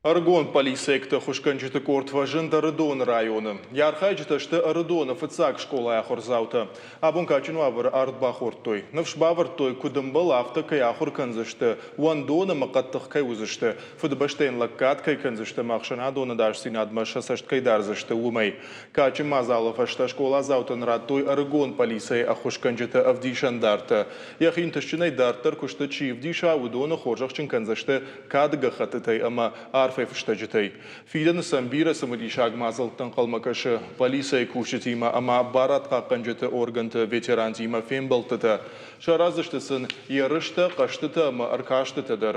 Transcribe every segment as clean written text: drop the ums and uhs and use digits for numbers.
Ӕрыгон пъӕлицӕйӕгты ӕххуысгӕнджыты къорд фӕзынд Ӕрыдоны районы. Йӕ архайджытӕ сты Ӕрыдоны фыццаг скъолайы ахуырдзаутӕ. Абон кадджын уавӕры ард бахордтой. Ныфс бавӕрдтой, куыд ӕмбӕлы, афтӕ кӕй ахуыр кӕндзысты, уӕндон ӕмӕ хъӕддых кӕй уыдзысты, Фыдыбӕстӕйӕн лӕггад кӕй кӕндзысты ӕмӕ ӕхсӕнадон ӕдасдзинадмӕ сӕ цӕст кӕй дардзысты, уымӕй. Кадджын мадзалы фӕстӕ скъоладзаутӕн радтой ӕрыгон пъӕлицӕйы ӕххуысгӕнджыты ӕвдисӕндартӕ. Йӕхи ӕнтыстджынӕй дарддӕр куысты чи ӕвдиса, уыдоны хорзӕхджын кӕндзысты кады гӕххӕттытӕй ӕмӕ арфӕйы фыстӕджытӕй. Фидӕны сӕм бирӕ цымыдисаг мадзӕлттӕ ӕнхъӕлмӕ кӕсы пъӕлицӕйы кусджытимӕ ӕмӕ барадхъахъхъӕнджыты органты ветерантимӕ фембӕлдтытӕ. Сараздзысты сын ерыстӕ, хъӕзтытӕ ӕмӕ ӕркастытӕ дӕр.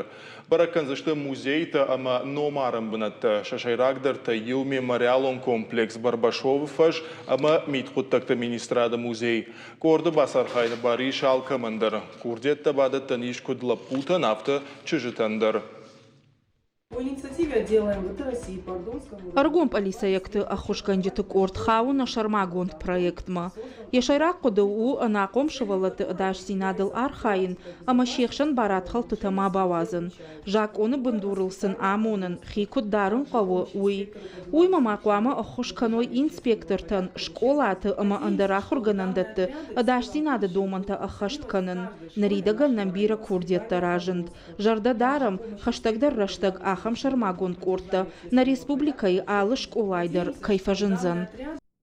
Бӕрӕг кӕндзысты музейтӕ ӕмӕ номарӕн бынӕттӕ. Сӕ сӕйрагдӕртӕй иу мемориалон комплекс Барбашовы фӕз ӕмӕ мидхъуыддӕгты министрады музей. Къорды бацархайыны бар ис алкӕмӕн дӕр. Курдиӕттӕ бадӕттӕн ис куыд лӕппутӕн, афтӕ чызджытӕн дӕр. Ӕрыгон пъӕлицӕйӕгты ӕххуысгӕнджыты къорд хауы нӕ сӕрмагонд проектмӕ. Йӕ сӕйраг хъуыды у ӕнахъом сывӕллӕтты ӕдасдзинадыл архайын ӕмӕ се хсӕн барадхӕлдтытӕ ма бауадзын, закъоны бындурыл сын амонын, хи куыд дарын хъӕуы, уый. Уыимӕ ма хъуамӕ ӕххуыс кӕной инспектортӕн скъолаты ӕмӕ ӕндӕр ахуыргӕнӕндӕтты ӕдасдзинады домӕнтӕ ӕххӕст кӕнын. Ныридӕгӕн нӕм бирӕ курдиӕттӕ разынд. Зӕрдӕ дарӕм, хӕстӕгдӕр рӕстӕг ахӕм сӕрмагонд къордтӕ нӕ республикӕйы алы скъолайы дӕр кӕй фӕзындзӕн.